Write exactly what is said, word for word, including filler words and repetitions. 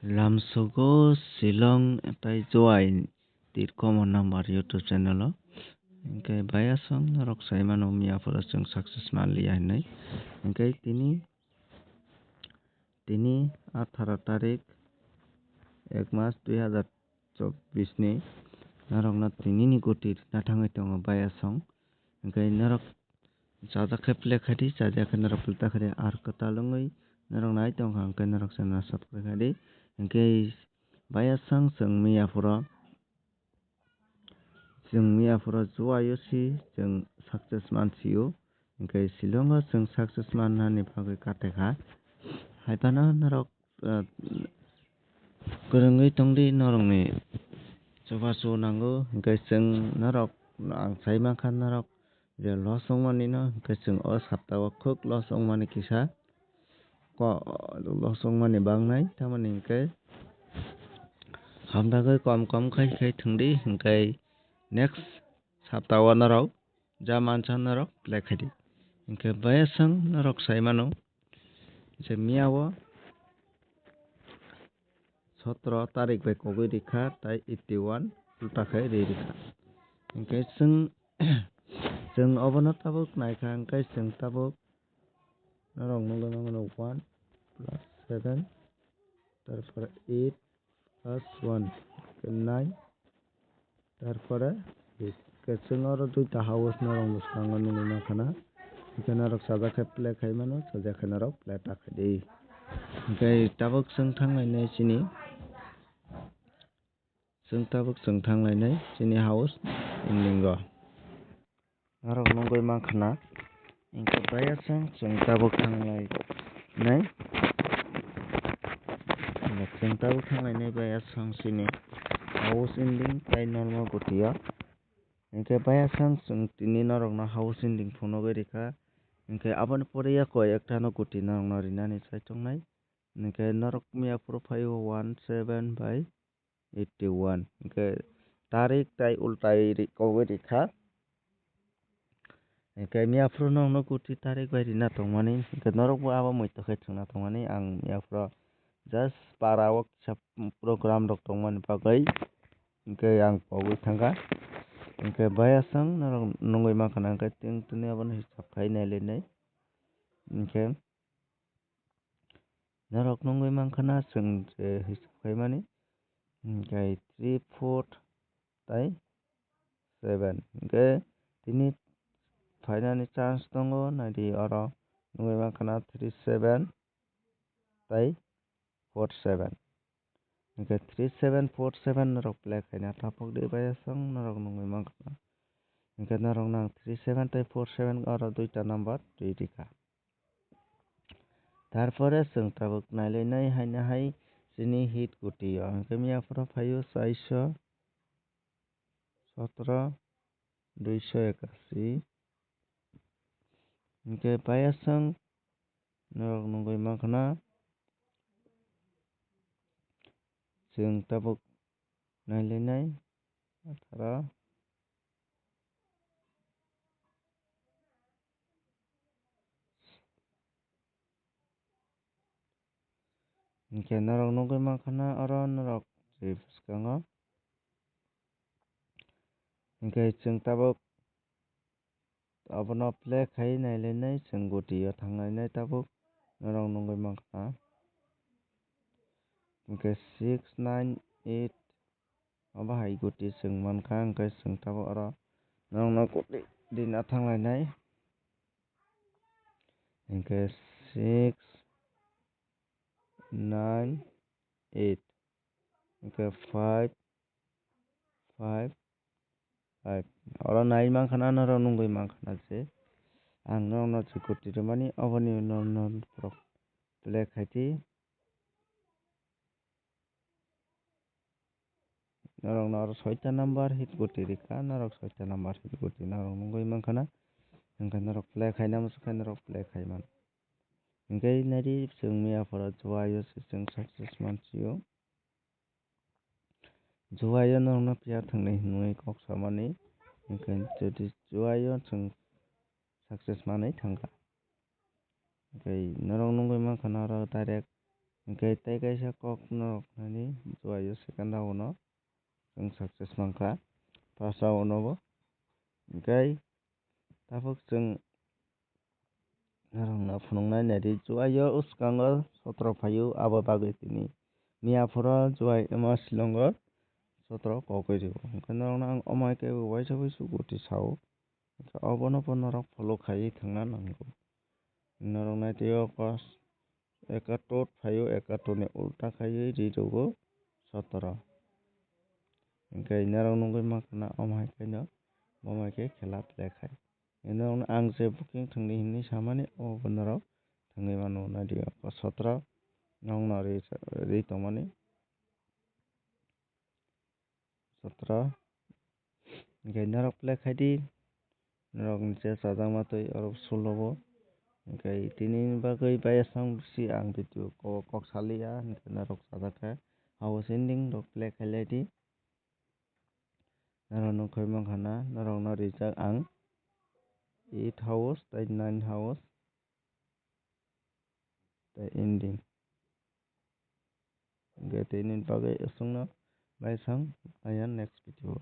Lamsogo Shillong tai Jowai tir common number YouTube channel o. Hingke bayasong norok saimano miyaphoro chwng success manliya hinwi. Hingke tini, tini atharo tarik ek mas dui hazar chobbish ni norokno tinini goti rina thangwi tongo bayasong. Hingke norok chajak khe play khaidi, chajak khe norok play ta khaidi, ar kwtal wngwi norok nai tongkha, hingke norok channel subscribe khaidi. Hingke bayasong chwng miyaphoro, chwng miyaphoro Jowai o si chwng success mansio, hingke Shillong o chwng success mannani bagwi katekha. Hai phano norok, ah, kwrwngwi tongdi norokni chubachu nango, hingke chwng norok, ang sai mankha norok je loss wngmani no, hingke chwng o sapta o khuk loss wngmani kisa, ko, loss wngmani bangnai, tamoni hingke hamdagwi kom kom khai khai thwngdi, hingke next sapta o norok ja mansa norok play khaidi. Hingke bayasong norok saimano je miya o sotro tarik bai kogwi rikha, tai eighty one ulta khe ri rikha. Hingke chwng, chwng obono tabuk naikha, hingke chwng tabuk norok nugwi mano one plus seven, tarpore eight plus one, hingke nine, tarpore eight. Hingke chwng oro duita house norok mwskango nugwi mankha na. Hingke norok chajak khe play khai mano, chajak khe norok play ta khaidi. Hingke tabuk chwng thanglainai chini, chwng tabuk chwng thanglainai chini house ending o. Norok nugwi mankha na, hingke bayasong chwng tabuk thanglainai, chwng tabuk thanglainai bayasong chini house ending tai normal gotio. Hingke bayasong chwng tini norokno house ending phunugwi rikha. Hingke aboni pore ya koi ekta no goti norokno rinani chai tongnai. Hingke norok miyaphoro phaio one seven bai eighty one. Hingke tarik tai ultai ri-, kogwi rikha. Hingke miyaphoro norokno goti tarik bai rina tongmani. Hingke norokbo abo muitu khe thwngna tongmani. Ang miyaphoro just para o kisa program rok tongmani bagwi hingke ang pogwi thangkha. Hingke bayasong norok nugwi mankha na, hingke tini abono hisab khai nailainai. Hingke norok nugwi mankha na chwng je hisab khaimani, hingke three, four tai seven. Hingke tini phainani chance tongo, naidi oro nugwi mankha na three seven tai four seven. Hingke three seven four seven norok play khaina taphok de bayasong norok nugwi mankha na. Hingke norok nang three seven tai four seven oro duita number twi rikha. Tarpore chwng tabuk nailainai haino hai chini hit gotio. Hingke miyaphoro phaio chaiso sotro, duiso ekashi. Hingke bayasong norok nugwi mankha na chwng tabuk nailainai atharo. Hingke norok nugwi mankha na oro norok je bwskango. Hingke chwng tabuk abono play khai nailainai chwng gotio thanglainai tabuk norok nugwi mankha na. Hingke six nine eight obo hai goti chwng mankha, hingke chwng tabuk oro norokno goti rina thanglainai. Hingke six nine eight, hingke five five five. Oro nai mankha na, norok nugwi mankha na je ang norokno je goti rwmani, oboni ulo norok play khaidi. Norokno oro soita number hit goti rikha, norok soita number hit goti norok nugwi mankha na, hingke norok play khaina muchukhe norok play khai mano. Hingke naidi chwng miyaphoro Jowai o se chwng success mansio. Jowai o norokno phiya thwngnai hinwi kok samani, hingke jodi Jowai o chwng success manwi thangkha. Hingke norok nugwi mankha na oro direct Hwnkhe tei kaisa kok norok nani juaio second round o chwng success mankha first round o bo. Hwnkhe tabuk chwng norokno phunuknai naidi, juaio swkango sotro phaio, abo bagwi tini miyaphoro juai wngma silongo sotro kokoi rio. Hwnkhe norokno ang omo hai khe waisa waisa goti sao. Hwnkhe obono bo norok follow khaiwi thangna nango. Norok naitwi o kos ekatot phaio, ekatotni ulta khaiwi ri rwgo sotro. Hwnkhe norok nugwi mankha na omo hai khe no, omo hai khe khela play khai. Norokno ang je booking thwngdi hinwi samani, obo norok thwngwi mano naidi o sotro norokno ri, ri tongmani. Sotro. Hwnkhe norok play khaidi, norok ni je chajakma twi oro sulobo. Hwnkhe tini bagwi bayasong bisi ang video ko-, kok saliya, hwnkhe norok chajak kha. House ending rok play khailai di. Norok nukhui mankha na, norokno rijak ang eight house tei nine house. Tei ending. Hwnkhe tini bagwi aswkno bayasong, aya next video.